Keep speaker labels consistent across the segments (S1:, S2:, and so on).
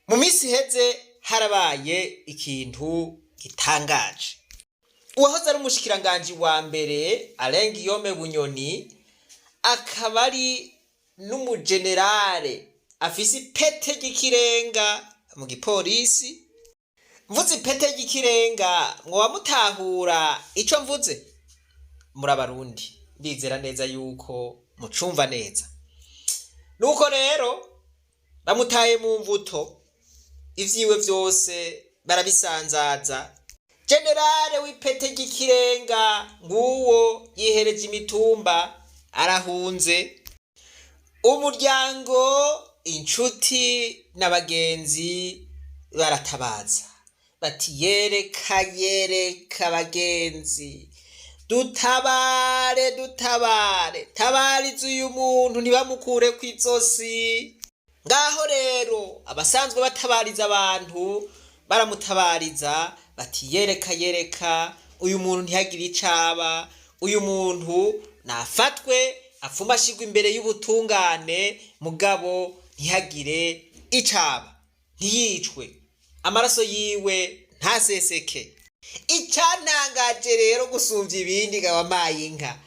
S1: Mu minsi iheze harabaye ikintu gitangaje. Uwahoze ari umushikiranganji wa mbere Alain Guillaume Bunyoni, akaba ari n'umujenerale afise ipete ry'ikirenga mu gipolisi. Mvuze ipete ry'ikirenga, mwoba mutahura ico mvuze. Muri Abarundi, ndizera neza yuko mucumva neza. Nuko rero bamutaye mu mvuto, ivyiwe vyose barabisanzaza. Generale w'ipete ry'ikirenga nguwo yihereje imitumba, arahunze. Umuryango, inshuti n'abagenzi baratabaza bati: "Yereka, yereka bagenzi, dutabare, dutabare, tabariza uyu muntu ntibamukure kw'izosi." Ngaho rero abasanzwe batabariza abantu baramutabariza bati: "Yereka, yereka, uyu muntu ntihagire icaba, uyu muntu nafatwe apfume ashirwe imbere y'ubutungane, mugabo ntihagire icaba, ntiyicwe, amaraso yiwe ntaseseke." Icantangaje rero gusumvya ibindi, gawamaye inka,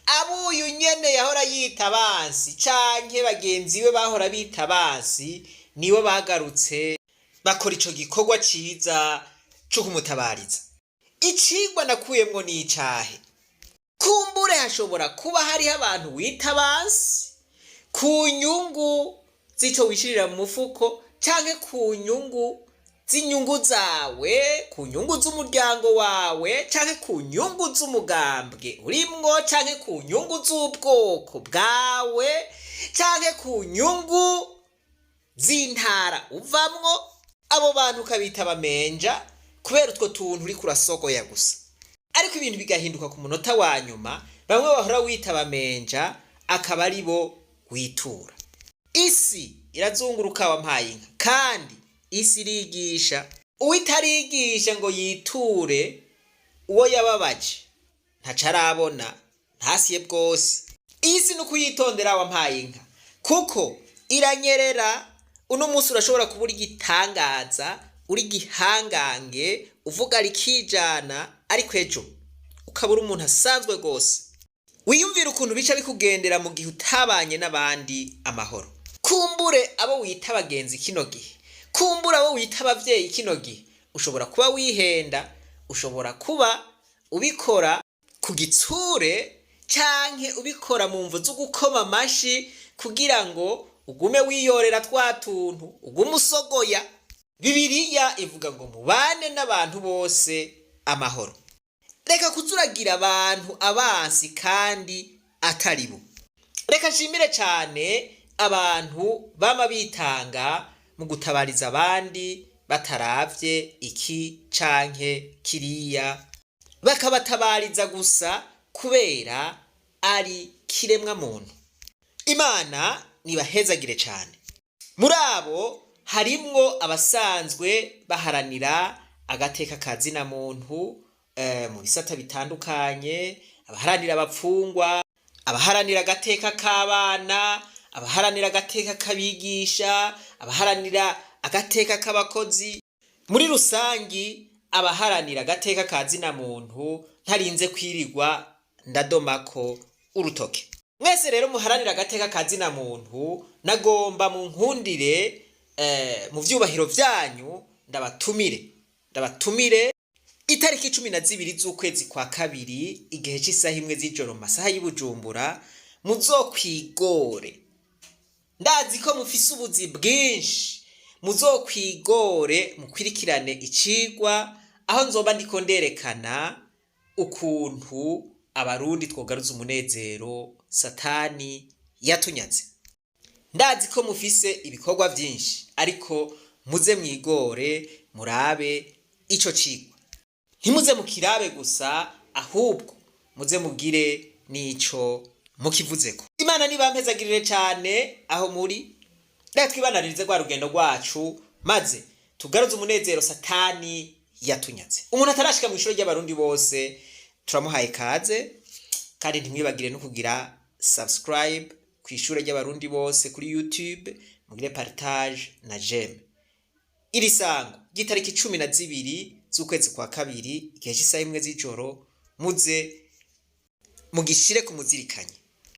S1: abuyu nyene yahora yita abansi, canke bagenzi we bahora bita abansi, nibo bagarutse bakora ico gikorwa ciza co kumutabariza. Icigwa nakuyemwo n'icahe? Kumbure hashobora kuba hariho abantu wita abansi ku nyungu z'ico wishirira mu mufuko, canke ku nyungu z'inyungu zawe, ku nyungu z'umuryango wawe, canke ku nyungu z'umugambwe urimwo, canke ku nyungu z'ubwoko bwawe, canke ku nyungu z'intara uvamwo. Abo bantu ukabita bamenja kubera utwo tuntu uriko urasogoya gusa, ariko ibintu bigahinduka ku munota wa nyuma, bamwe bahora wita bamenja akaba ari bo witura. Isi irazunguruka, wampaye inka, kandi isi irigisha. Uwitarigisha ngo yiture uwo yababaje ntaco arabona, ntasiye bwose. Isi ni ukuyitondera, wampaye inka, kuko iranyerera. Uno munsi urashobora kuba uri igitangaza, uri igihangange, uvuga rikijana, ariko ejo ukaba uri umuntu asanzwe rwose. Wiyumvira ukuntu bica bikugendera mu gihe utabanye n'abandi amahoro. Kumbure abo wita abagenzi kino gihe, kumbure abo wita abavyeyi kino gihe, ushobora kuba wihenda, ushobora kuba ubikora ku gitsure, canke ubikora mu mvo zo gukoma amashi kugira ngo ugume wiyorera twa tuntu, ugume usogoya. Bibiliya ivuga ngo mubane n'abantu bose amahoro. Reka kuzuragira abantu abansi kandi atari bo. Reka nshimire cyane abantu bama bitanga mu gutabariza abandi bataravye iki canke kiriya, bakabatabariza gusa kubera ari kiremwa muntu. Imana nibahezagire cyane. Muri abo harimwo abasanzwe baharanira agateka ka zina muntu mu bisata bitandukanye, abaharanira abapfungwa, abaharanira agateka k'abana, abaharanira agateka k'abigisha, abaharanira agateka k'abakozi muri rusangi, abaharanira agateka ka zina muntu, ntarinze kwirirwa ndadomako urutoke. Mwese rero muharanira agateka ka zina muntu, nagomba mu nkundire, mu vyubahiro vyanyu, ndabatumire, ndabatumire itariki 12 z'ukwezi kwa kabiri, igihe c'isaha 1 z'ijoro mu masaha y'Ibujumbura. Muzokwigore, ndazi ko mufise ubuzi bwinshi, muzokwigore mukwirikirane icigwa aho nzoba ndiko nderekana ukuntu Abarundi twogaruza umunezero Satani yatunyaze. Ndazi ko mufise ibikorwa vyinshi, ariko muze mwigore murabe ico cigwa. Ntimuze mukirabe gusa, ahubwo muze mugire n'ico mukivuzeko. Imana nibampezagirire cane aho muri. Reka twibananirize rwa rugendo rwacu, maze tugaruze umunezero Satani yatunyaze. Umuntu atarashika mu ishuri ry'Abarundi bose turamuhaye kaze, kandi ntimwibagire no kugira subscribe ku ishure ry'Abarundi bose kuri YouTube, mugire partage na j'aime. Iri sango ry'itariki 12 z'ukwezi kwa kabiri, igihe cy'isaha 1 z'ijoro, muze mugishire ku muzirikanyi.